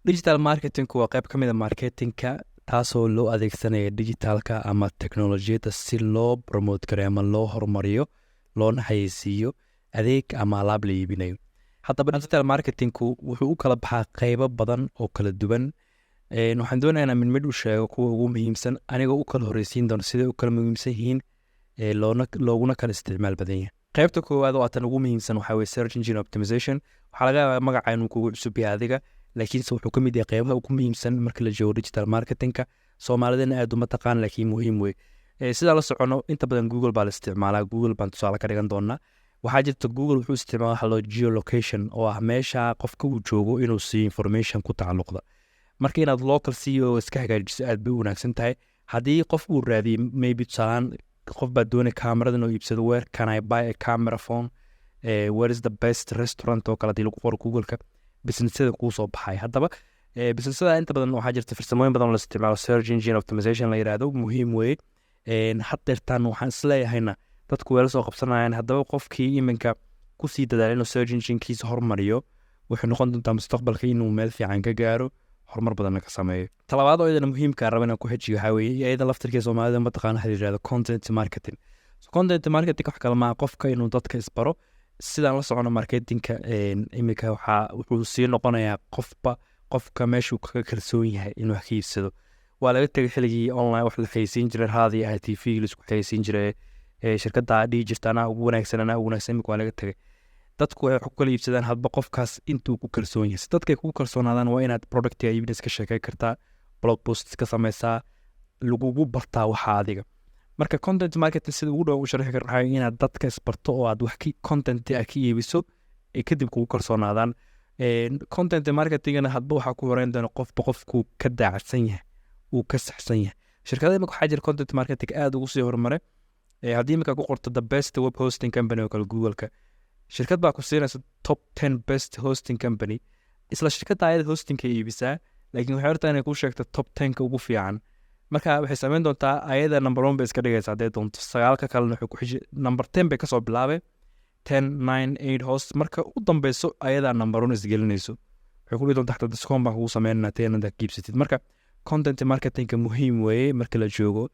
Digital marketingku waa qayb ka mid a marketingka, taasoo loo adeegsanaya digitalka ama teknolojiyadda si loo promote gareeyo ama loo horumariyo, loona xayeysiiyo adeeg ama alaab la iibinayo. Haddaba digital marketingku wuxuu u kala baxaa qeybo badan oo kala duwan. Waxaan doonayaa inaan mid mid u sheego kuwa ugu muhiimsan, anigoo u kala horreysiin doono siday u kala muhiimsan yihiin loona looguna kala isticmaal badan yahay. Qaybta koowaad oo tan ugu muhiimsan waxaa weye search engine optimization. Waxaa laga yaabaa magaca inuu kugu cusub yahay adiga, laakiinse wuxuu ka mid yahay qeybaha ugu muhiimsan marka la joogo digital marketingka. Soomaalidana aad uma taqaan, laakiin muhiim wey. Sidaa la socono, inta badan Google baa la isticmaalaa. Google baan tusaale ka dhigan doonaa. Waxaa jirta Google wuxuu isticmaala waxa loo geolocation, oo ah meesha qofka uu joogo inuu siiyo information ku tacalluqda. Marka inaad local SEO iska hagaajiso aad bay u wanaagsan tahay. Haddii qof uu raadiyey, maybe tusaalaan qof baa doonay kaameradan oo iibsado, "Where can I buy a camera phone?", "Where is the best restaurant?" oo kale hadii lagu qoro Googleka, businessyada kuu soo baxay. Haddaba businessyada inta badan waxaa jirta farsamooyin badan oo la isticmaalo search engine optimization la yidhaahdo. Muhiim weye. Haddeertaan waxaan isleeyahayna dadku weela soo qabsanayaan. Haddaba qofkii iminka kusii dadaala inuu search enginekiisa hormariyo, wuxuu noqon doontaa mustaqbalka inuu meel fiican ka gaaro, horumar badanna ka sameeyo. Talabaad oo iyadana muhiimka raba inaan ku xejiyo waxaa weeye, iyada laftirkee Soomaalida mataqaana, waxa la yidhahdo content marketing. So content marketing wax kale maaha, qofka inuu dadka isbaro. Sidaan la socono, marketingka iminka waxaa wuxuu sii noqonayaa qofba qofka meeshuu kaga kalsoon yahay inuu wax ka iibsado. Waa laga tegay xiligii online wax la xayeysiin jiray, raadi ah, TV laisku xayeysiin jiray, shirkadda dhihi jirta "Anaa ugu wanaagsan, anaa ugu wanaagsan." Imika waa laga tegay. Dadku waxay wax ku kala iibsadaan hadba qofkaas intuu ku kalsoon yahay. Si dadkay kugu kalsoonaadaan, waa inaad productiga iibinaysa ka sheekey kartaa, blog posts ka sameysaa, lagugu bartaa waxa adiga. Marka content marketing sida ugu dhow u sharxi kara waxaa inaad dadka isbarto oo aad wax content ah ka iibiso ay kadib kugu kalsoonaadaan. Content marketingana hadba waxaa ku horeyn doona qofba qofkuu ka daacadsan yahay, uu ka saxsan yahay. Shirkada imika waxaa jira content marketing aada ugu sii horumare. Haddii imika ku qorto "the best web hosting company" oo kale Google-ka, shirkad baa ku siinaysa top 10 best hosting company. Isla shirkadda ayada hostingka iibisaa, laakiin waxay hortaa inay kuu sheegto top 10-ka ugu fiican. Marka waxay sameyn doontaa, ayada number one bay iska dhigaysa haddee doonto, sagaalka kalena waxay ku xiji number 10 bay kasoo bilaabay, 10, 9, 8 host. Marka u dambeyso ayadaa number one isgelinayso. Waxay ku dhihi doontaa xataa discount baan kugu sameynana ten haddaad kiibsatid. Marka content marketingka muhiim weeye marka la joogo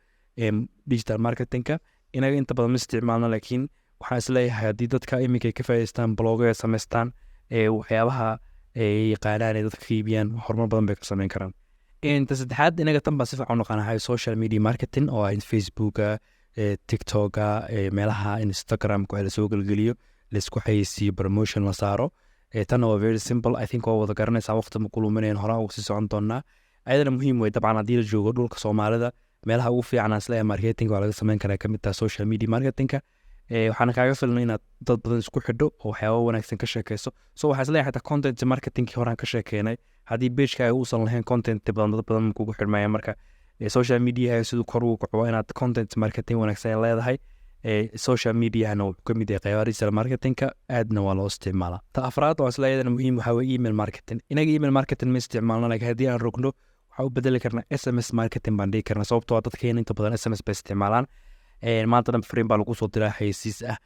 digital marketingka. Inaga inta badan ma isticmaalno, laakiin waxaan isleeyahay haddii dadka iminka ay ka faa'iidaystaan, blogga ay samaystaan, waxyaabaha ay yaqaanaan ay dadka ka iibiyaan, horumar badan bay ka sameyn karaan. Inta saddexaad, inaga tan baa si fiican u naqaanahay, social media marketing, oo ah in Facebooka, TikToka, meelaha Instagramka wax lasoo gelgeliyo, laisku xayeysiiyo, promotion la saaro. Tanna waa very simple, I think waa wada garanaysaa, waqti ma ku luminayn, horaan uga sii socon doonaa. Ayadana muhiim wey. Dabcan haddii la joogo dhulka Soomaalida, meelaha ugu fiican aan isleeyahay marketing waa laga sameyn karaa kamid taha social media marketingka. Waxaana kaaga filan inaad dad badan isku xidho oo waxyaaba wanaagsan ka sheekeyso. So waxaa isleeyahay xataa content marketingkii horaan ka sheekeynay, haddii pagekaaga uusan lahayn content badan, dad badan kugu xidhmaya. Marka social mediaha siduu kor ugu kaco, waa inaad content marketing wanaagsan leedahay. Social mediahana wuxuu ka mid yahay qeybaha digital marketingka, aadna waa loo isticmaalaa. Ta afraad oo isla iyadana muhiim waxaa weye email marketing. Inaga email marketing ma isticmaalno, laakiin haddii aan rogno waxaa u bedeli karnaa SMS marketing baan dhihi karnaa, sababtoo ah dadkeena inta badan SMS bay isticmaalaan. Maanta dhan fariin baa lagu soo diraa xayeysiis ah,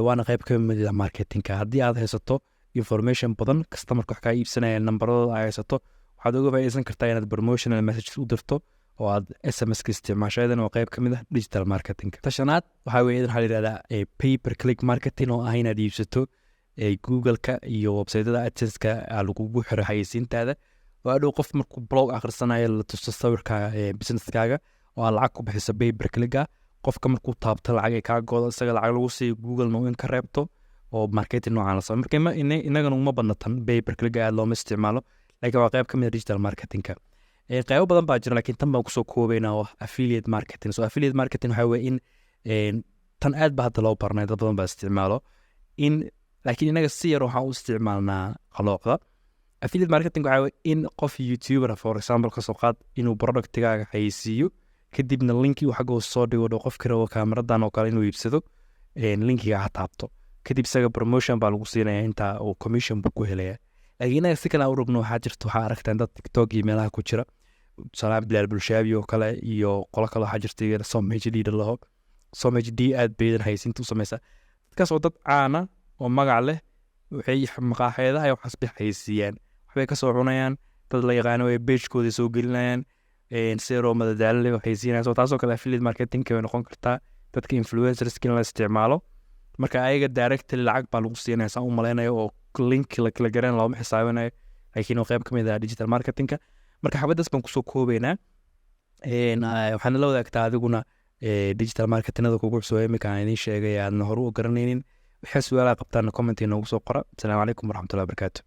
waana qayb ka mid ah marketingka. Haddii aad haysato information badan, customerka wax kaa iibsanaya nambaradooda ay haysato, waxaad uga faa'iideysan kartaa inaad promotional messages u dirto oo aad SMS ka isticmaasho. Iyadana waa qayb ka mid ah digital marketing. Ta shanaad waxaa weye, waxaa la yidhahdaa pay per click marketing, oo ah inaad iibsato Google-ka iyo websiteyada AdSense-ka lagugu xiro xayeysiintaada, oo adhow qof markuu blog akhrisanayo la tusto sawirka businesskaaga, oo aad lacag ku bixiso pay per click ah. Qofka markuu taabto lacag ay kaa goodo, isaga lacag lagu siiyo, Google-na in ka reebto, oo marketing noocaan la samey. Marka inagana uma badna tan, pay per click aad looma isticmaalo, laakiin waa qayb ka mid ah digital marketingka. Qaybo badan baa jira, laakiin tan baan kusoo koobaynaa oo affiliate marketing. So affiliate marketing waxaa weye in tan aad ba hadda loo barnay, dad badan baa isticmaalo in, laakiin inaga si yar waxaan u isticmaalnaa qalooqda. Affiliate marketing waxaa weye in qof YouTuber, for example kasoo qaad, inuu productigaaga xayeysiiyo, kadibna linkii uu xagga soo dhigo, dhow qofki rabo kaameradan oo kale inuu iibsado linkiga ha taabto, kadib isaga promotion baa lagu siinaya, intaa uu commission buu ku helaya. Laakiin inaga si kale aan u rogno, waxaa jirta, waxaa aragtaan dad TikTok iyo meelaha ku jira, tusaalahaan Bilaal Bulshaabi oo kale iyo qolo kale waxaa jirta iyagana Som HD laho. Som HD aad baydan haysinta u sameysa. Dadkaas oo dad caana oo magac leh waxay maqaaxeedaha iyo waxaas bay xayeysiiyaan, waxbay kasoo cunayaan. Dad la yaqaano ay pagekooda soo gelinayaan, si yaroo madadaalo leh waxay siinayaan. So taasoo kale affiliate marketing way noqon kartaa, dadka influencerska in la isticmaalo. Marka ayaga directly lacag baa lagu siinaya, saan u malaynayo, oo link la kala garan looma xisaabinayo, laakiin oo qayb ka mid ah digital marketingka. Marka xabadaas baan kusoo koobeynaa. Waxaana la wadaagtaa adiguna digital marketingada kugu cusub imika aan idiin sheegay, aadna hore u garanaynin. Waxaa su-aalaha qabtaana comment inoogu soo qora. Asalaamu calaykum waraxmatullahi wabarakaatu.